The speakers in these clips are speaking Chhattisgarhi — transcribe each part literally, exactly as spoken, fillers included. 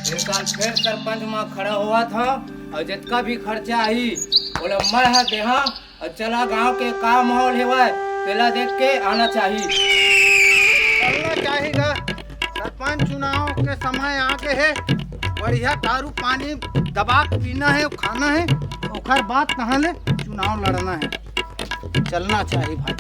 ए साल फेर सरपंच म खड़ा होवत हव, अउ जतका भी खर्चा आही, ओला मैं ह देहा। अउ चला, गांव के का माहौल हेवय, तेला देख के आना चाही। चलना चाही गा। सरपंच चुनाव के समय आ गे हे। बढ़िया दारू पानी दबा के पीना हे, खाना हे, ओखर बाद तहाँ ले चुनाव लड़ना हे। चलना चाही भाई।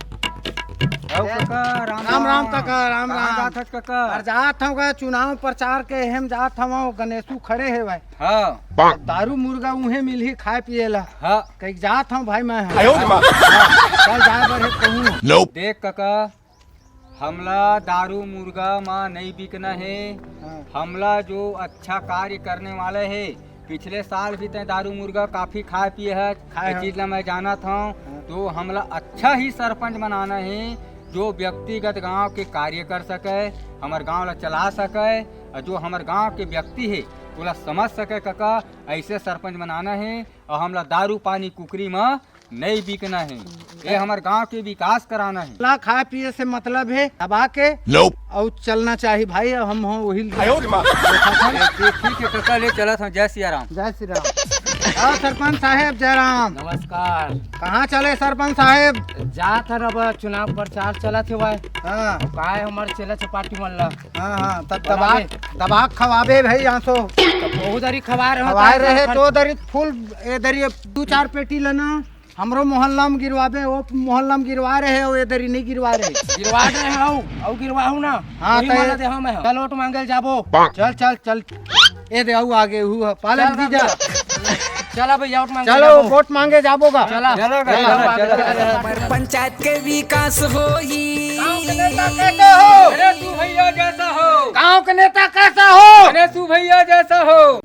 अउ कका, राम राम राम राम। कका, राम कहाँ राम। जात हस कका? अरे जात हंव गा, चुनाव प्रचार के हेम जात हंव, गणेशू खड़े हे भाई। हाँ। दारू मुर्गा उहें मिलही खाए पिए ला। हाँ। कहीं जात हंव भाई मैं। आयो रे माँ। हाँ, चल जाए बर हे कहूँ। देख कका, हमला दारू मुर्गा म नइ बिकना हे। हाँ। हमला जो अच्छा कार्य करने वाला हे, पिछले साल भी तैं दारू मुर्गा काफी खाए पिए हस, खाए ये हंव। चीज ला मैं जानत हंव। हाँ। तो हमला अच्छा ही सरपंच बनाना हे, जो व्यक्तिगत गांव के कार्य कर सके, हमर गांव ला चला सके, अउ जो हमर गांव के व्यक्ति हे, ओला समझ सके कका, ऐसे सरपंच बनाना हे। अउ हमला दारू पानी कुकरी म नइ बिकना हे, ये हमर गांव के विकास कराना हे। ला खाए पिए से मतलब हे, दबा के Nope। अउ चलना चाही भाई, हम हो वही। आयो रे माँ। ये ठीक हे कका, ले चलत हंव, जय सिया राम। जय श्री राम। हाँ सरपंच साहेब, जय राम। नमस्कार। कहाँ चले सरपंच साहेब? जात हन, अब चुनाव प्रचार चलत हे भाई। हाँ। अब काय हमर चेला चपाटी मन ला। हाँ, हाँ, तब दबा, दबा खवाबे भाई, यहाँ सो। बहुत दरी खवा रहे, खवाए रहे तो दरी फुल, ए दरी दू चार पेटी लेना। हमरो मोहल्ला में गिरवाबे, वो मोहल्ला में गिरवा रहे हो, ये दरी नहीं गिरवा रहे। गिरवा रहे हो, अउ गिरवाहू ना। हाँ, वही तो माला दे, हाँ, मैं चल वोट मांगे जाबो। चल, चल, चल। ए दे, अउ आगे हु ह, पाले चल जी जा। भैया। चला भैया, वोट मांगे चलो, जाबो। वोट मांगे जाबो गा। चला। चलो, चलो, चलो, चलो। चलो। पंचायत के विकास होई। गांव के नेता कैसा हो? गणेशू भैया जैसा हो। गांव के नेता कैसा हो? गणेशू भैया जैसा हो।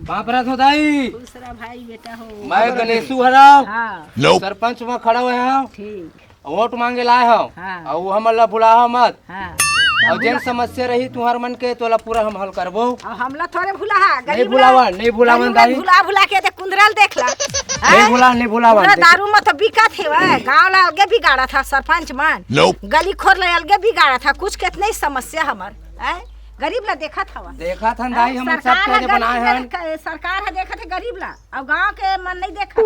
बाप रथ हो दाई। खुश रह भाई, बेटा हो। मैं गणेशू हरव। हाँ। Nope। सरपंच में खड़ा हुए हव। ठीक। वोट मांगे लाए हव। हाँ। अउ हमन ला भुलाहा मत। हाँ। अउ जेन समस्या रही तुहर मन के, तोला पूरा हम हल करबो। अउ हमला थोरे भुलाहा, नहीं गरीब भुलावन, ला, नहीं भुलावन गरीब ला दाई। भुला, भुला के दे कुंदरल देख ला। नहीं हैं? भुला, नहीं भुलावन, पूरा देखो। दारू में तो बिकत हे, वह गांव ला अलगे बिगाड़त हे सरपंच मन। Nope। गली खोर ला अलगे बिगाड़त हे, कुछ कितने ही समस्या हमर, हैं? गरीब ला देखत हवा। देखत हन दाई, हैं? हमन सब सरकार के ह बनाए गरीब हन। ला, सरकार ह देखत हे गरीब ला। अउ गांव के मन नहीं देखत हव।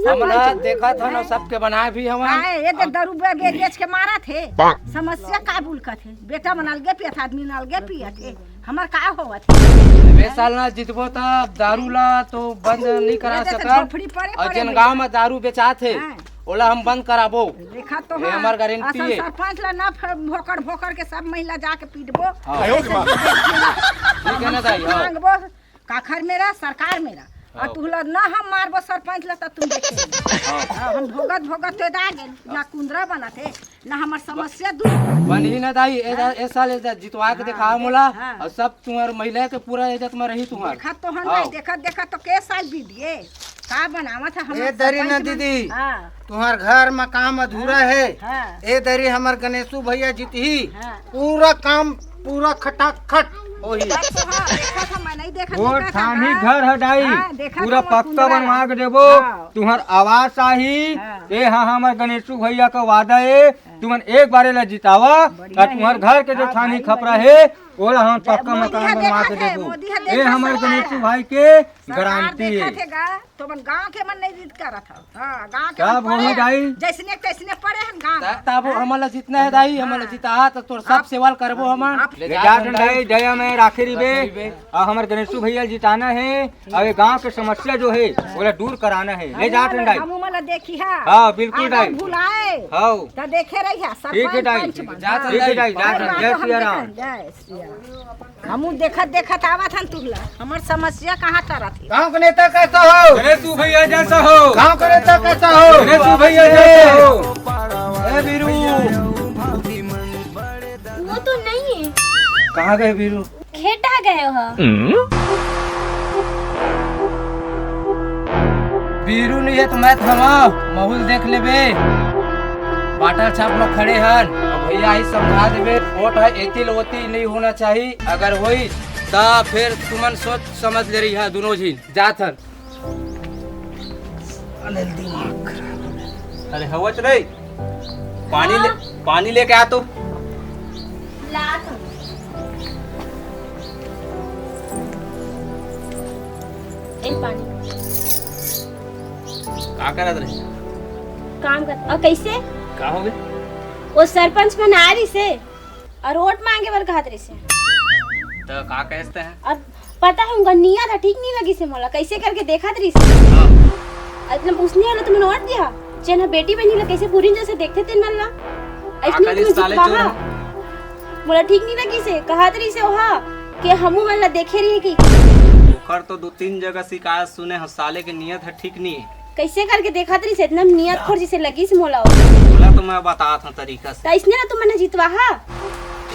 हमन ह सरपंच देखत हन, अउ सबके बनाए भी हवन। काय, ये दे दारू बे-, बे-, बेच के मारत हे। समस्या का बुलकत हे? बेटा मन अलगे पियत हे, आदमी मन अलगे पियत हे। हमर का होवत हे? ए साल ना जितबो त दारू ला तो बंद नहीं करा ये दे तो सकब। झोपड़ी पड़े अउ पड़े जेन हे। गांव में दारू बेचात हे, हाँ। ओला हम बंद कराबो। देखत तो ये हन। हमर गारंटी असन हे। सरपंच ला ना फ-, भोकर भोकर के सब महिला जाके पीटबो। हाँ। ऐसे ठीक हे ना दाई, हाँ। मांगबो। काखर मेरा, सरकार मेरा। अउ हाँ। तुहला ना हम मारबो सरपंच ला, त तुम देखे। हाँ। हाँ, हम भोगत भोगत तो दा गेन, ना कुंदरा बनत हे, ना हमर समस्या दूर। बनही ना दाई, ए दा-, ए साल ए दा-, जितवा के हाँ, दिखाओ मोला, हाँ। अउ सब तुम्हर महिला के पूरा इज्जत में रही तुम्हर। देखत तो हन हाँ। भाई, देखत देखत तो के साल बीत गे, का बनावत हे हमर ए दरी ना सरपंच मन? दीदी, हाँ। तुम्हर घर में काम अधूरा हाँ। हे, हाँ। ए दरी हमर गणेशू भैया जीतही, हाँ। पूरा काम पूरा खटाखट होही। बस हाँ, देखत हन, मैं नहीं देखत, वो देखत हन, ठानी हाँ। घर ह दाई, हाँ, देखत पूरा हन, पक्का सुंदर। बनवा के देबो। हाँ। तुहर आवास आही, हाँ। ए हा हमर गणेशू भैया का वादा ए, हाँ। तुमन एक बारे ला जितावा, बढ़िया अउ तुहर हे। घर के जो हाँ, ठानी भाई, खपरा बढ़िया। हे, ओला हम जय पक्का मोदी मकान ह बनवा देखत के हे, देबो। मोदी ह ए देखत हमर सरकार गणेशू ह। भाई के सरकार गारंटी हे। देखत हे गा, तो अपन गांव के मन नहीं जीत करत हव। हाँ, गांव के सब मन पड़े होही हैं। दाई। जैसने तैसने पड़े हैं गांव त-, में। तब हाँ। हमन ला जीतना हे दाई, हमन ला हाँ। जिता त तोर सब आप, सेवा ल करबो हमन। आप ले ले जा जात हन दाई, दाई। दया में राखे रहिबे। राखे रहिबे। अउ हमर गणेशू भैया ल जिताना हे, अउ ये गांव के समस्या जो हे, ओला दूर कराना हे। ले जात हन दाई। हमू मन ला देखिहा। हाँ, बिल्कुल अगर दाई। भुलाए, हाँ। त देखे रहिहा, ठीक हे सरपंच दाई। पंच मन। जात हन ठीक हे दाई। दाई, जात हन। जय सिया राम। जय सिया राम। हमू देखत देखत आवत हन तुहला, हमर समस्या कहाँ टरत हे? गांव के नेता कैसा हो? गणेशू भैया जैसा हो। गांव के नेता कैसा हो? गणेशू भैया जैसा हो। ए बीरू। वो तो नहीं है। कहाँ गए बीरू? खेता गए हो। बीरू नहीं है तो मैं थमा, माहौल देख लेबे। बाटल छाप में खड़े हन। अब भैया ही समझा देबे, वोट है एती ले ओती नहीं होना चाहिए। अगर होई त फिर तुमन सोच समझ ले रही है दोनों झिन। जात हन। अनिल दिमाग खराब। अरे हवच रे, पानी ले, हाँ। पानी लेके आ तो। लात हूँ। ए पानी। का करत रहे? काम कर। अउ कइसे? का होगे? ओ सरपंच मन आय रहिसे अउ वोट मांगे बर कहत रहिसे। त का कहेस तैं? अब पता हे, उनकर नियत ह ठीक नइ लगिसे मोला, कइसे करके देखत रहिसे। हाँ। अउ उसने वाला तुमन वोट दिहा, जेन ह बेटी बहिनी ला कइसे बुरी नजर से देखथे तेन मन ला। अइसने तुमन जितवाहा। मोला ठीक नइ लगिसे, कहत रहिसे ओहा के हमू मन ला देखे रहिहे कि। ओकर तो दू तीन जगह शिकायत सुने हंव, साले के नियत ह ठीक नइ हे। कइसे करके देखत रहिसे, एकदम नियत खोर जइसे लगिस मोला। ओला तो मैं बतात हंव तरीका से। त अइसने ला तुमन ह जितवाहा।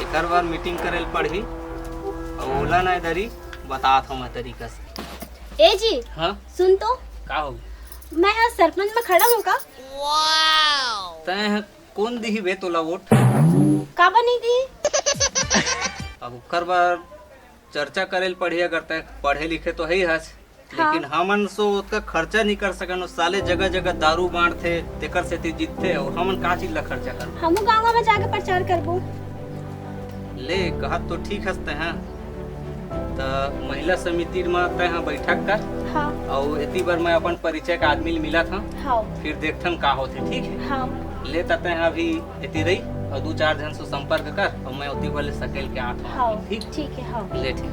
एकर बर मीटिंग करे ल पड़ही, अउ ओला ना दरी, बतात हंव मैं तरीका से। ए जी, हाँ? सुन तो। का हो? मैं ह सरपंच में खड़ा हंव का? तैं ह कोन दिही बे तोला वोट? काबर नइ दिही? अब ओकर बर चर्चा करे ल पड़ही, अगर तैं पढ़े लिखे तो हई हस, हाँ। लेकिन हमन सो ओतका खर्चा नइ कर सकन। ओ साले जगह जगह दारू बांटथे, तेकर सेती जीतथे, अउ हमन का चीज ला खर्चा करबो? हमू गाँव गाँव में जाके प्रचार करबो। ले, कहत तो ठीक हस तैं, हाँ। त महिला समिति म तैं ह बैठक कर। हाँ। अउ एती बर मैं अपन परिचय के आदमी ल मिलत हंव। हाँ। फिर देखथन का होथे, ठीक हे? हाँ। ले, त तैं ह अभी एती रही अउ दू चार झन से संपर्क कर, अउ मैं ओती बर ले सकेल के आत हंव। हाँ, ठीक? ठीक हे, हाँ। ले, ठीक।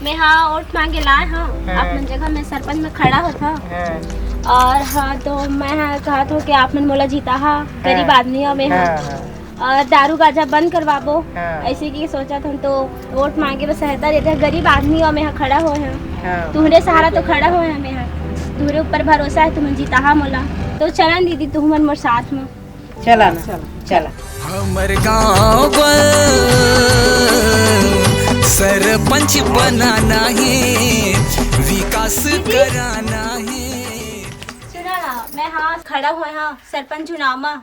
मैं हा वोट मांगे लाए हंव, हाँ। आप मन जगह मैं सरपंच में खड़ा होत हंव। हाँ। अउ हाँ, तो मैं हा कहत हंव कि आप मन मोला जिताहा, गरीब आदमी हंव मैं हा। हाँ, हाँ। अउ दारू गांजा बंद करवाबो, हाँ। अइसे कि सोचत हंव तो वोट मांगे बर सहायता देथे, गरीब आदमी हंव मैं हा, खड़ा होए हंव। हाँ। तुम्हरे सहारा तो खड़ा होए हंव मैं हा, तुम्हरे ऊपर भरोसा हे, तुमन जिताहा मोला, तो चलन दीदी तुमन मोर साथ में। चला ना, चला। हमर गांव बर सरपंच बनाना हे, विकास कराना हे। सुना ना, मैं हा खड़ा होए हंव सरपंच चुनाव में,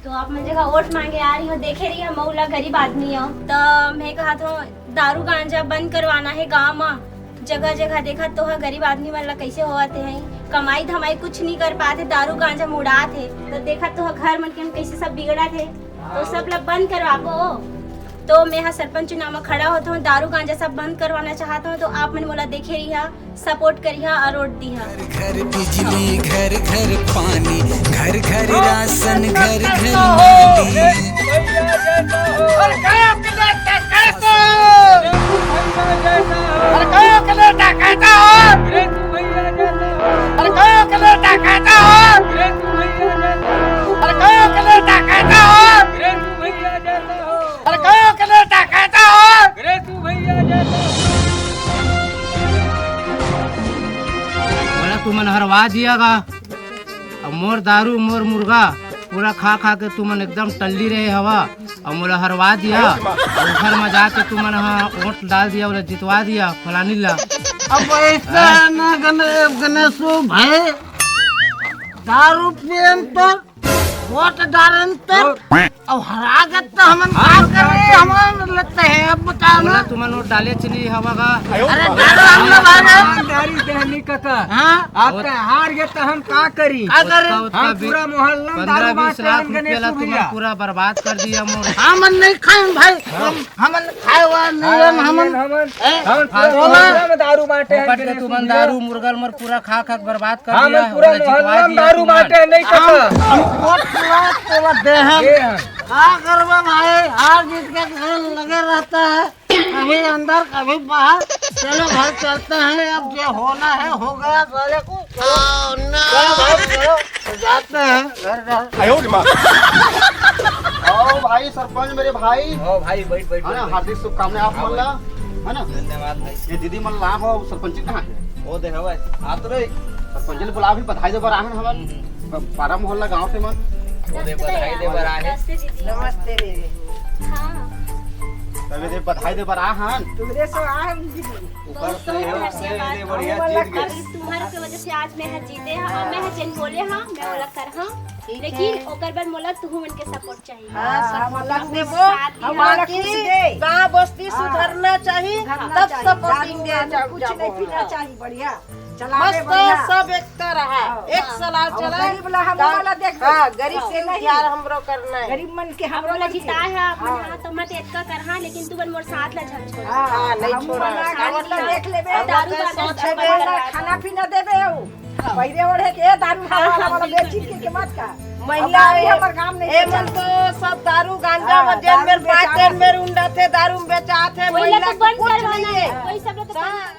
तो आप मन जगह वोट मांगे आए रहिहंव, देखे रहिहंव, मैं हा गरीब आदमी हंव, त मैं कहत हंव दारू गांजा बंद करवाना हे गांव में। जगह जगह देखत तो हा गरीब आदमी मन ला कइसे होवत हे, कमाई धमाई कुछ नइ कर पात हे, दारू गांजा म उड़ात हे, तो देखत तो हा घर मन के कइसे सब बिगड़त हे, तो सब ला बंद करवाबो। तो मैं हा सरपंच चुनाव में खड़ा होत हंव, दारू गांजा सब बंद करवाना चाहत हंव, तो आप मन मोला देखे रहिहा, सपोर्ट करिहा अउ वोट दिहा। घर घर बिजली, घर घर पानी, घर घर राशन, घर घर माली। अरे कहाँ के नेता कहता हो? अरे कहाँ के नेता कहता हो? अरे कहाँ के नेता कहता हो? अरे कहाँ के नेता कहता हो? अरे कहाँ के नेता कहता हो? अरे तू भैया जैसा। बोला तुमन हरवा दिया गा। अब मोर दारू, मोर मुर्गा पूरा खा खा के तुमन एकदम टल्ली रहे हवा, अउ मोला हरवा दिया। अउ घर में जाके तुमन ह वोट डाल दिया, ओला जितवा दिया फलानी ला। अब ऐसा है ना गणे-, गणेशो भाई, दारू पियन तो वोट डारन तो, अब हरा गत तो हमन का करे, हमन लेते हैं, अब बता ना। बोला तुमन वोट डाले चली हवा का। अरे डालो हम लोग आ गए। ईमानदारी से हमनी काका। हाँ? आप तो हार गए तो हम का करी? का करी? हम पूरा मोहल्ला में दारू बांटते हैं, गणेश भैया। पूरा बर्बाद कर दिया मोर। हमन नहीं खाएं भाई, हम, हमन खाए वाला नहीं है, हमन, हमन, ए, हमन पूरा मोहल्ला में दारू बांटे हैं, फोकट के तुमन दारू मुर्गल मर पूरा खा खा के बर्बाद कर दिया। हमन पूरा मोहल्ला में दारू बांटे हैं, नहीं हम, पता। हम वोट पूरा तोला दे हम। का करबा भाई, हार जीत के खेल लगे रहता है, कभी अंदर कभी बाहर। चलो घर चलते हैं, अब जो होना है हो गया साले को। चलो, चलो भाई, चलो, जाते हैं घर, घर। आओ भाई सरपंच मेरे भाई। आओ भाई, बैठ, बैठ, है ना, बैठ, बैठ। हार्दिक शुभकामनाएं आप मन ला, है ना? धन्यवाद भाई। ये दीदी मन ला हो, सरपंच कहाँ है? वो दे हवा, आप तो रहे। सरपंच ने बोला, अभी बधाई दे बर आहन हमन। हम्म। ब-, पारा मोहल्ला गांव से मन। वो दे बधाई दे बर आहे। नमस्ते दीदी। नमस्ते दीदी। हाँ। तभी दे बधाई दे बर आहन। तुमरे से आहन दीदी। ऊपर बहुत से बहुत हो, से धन्यवाद। दे बढ़िया जीत गए। अभी तुम्हारे के वजह से आज मैं ह जीते हाँ, और मैं ह जेन बोले हाँ, मैं ओला कर हाँ। ठीक लेकिन है। ओकर बर मोला तुहू मन के सपोर्ट चाहिए। हाँ, हाँ, सब हम अलग देबो, साथ हम दिया। अलग कुछ दे। गाँव बस्ती हाँ। सुधरना चाहिए, सुधरना तब चाहिए। सपोर्टिंग दारू दे वारू जाओ, कुछ जाओ। नहीं पीना चाहिए, बढ़िया। चलावे मस्त बढ़िया। सब एकता रहा, एक सलाह चला। गरीब ला हम वाला देख। हाँ, गरीब से उद्धार हमरो करना है। गरीब मन के हम हमरो ला जिताए हा अपन हाथ, मत एतका करहा, लेकिन तू मन मोर साथ ला झन छोड़। हाँ, नहीं छोड़ा। गाड़ी ला देख लेबे। दारू बार खाना पीना देबे। पहिरे ओढ़े के दारू वाला वाला बेची के, के मत का। महिला हमर काम नहीं ए मन तो सब दारू गांजा में जेन मेर पाए तेन मेर उंडा थे, दारू में बेचा थे। कोई ला महिला तो को बंद कुछ करवाना नहीं है, है। कोई सब ला तो बंद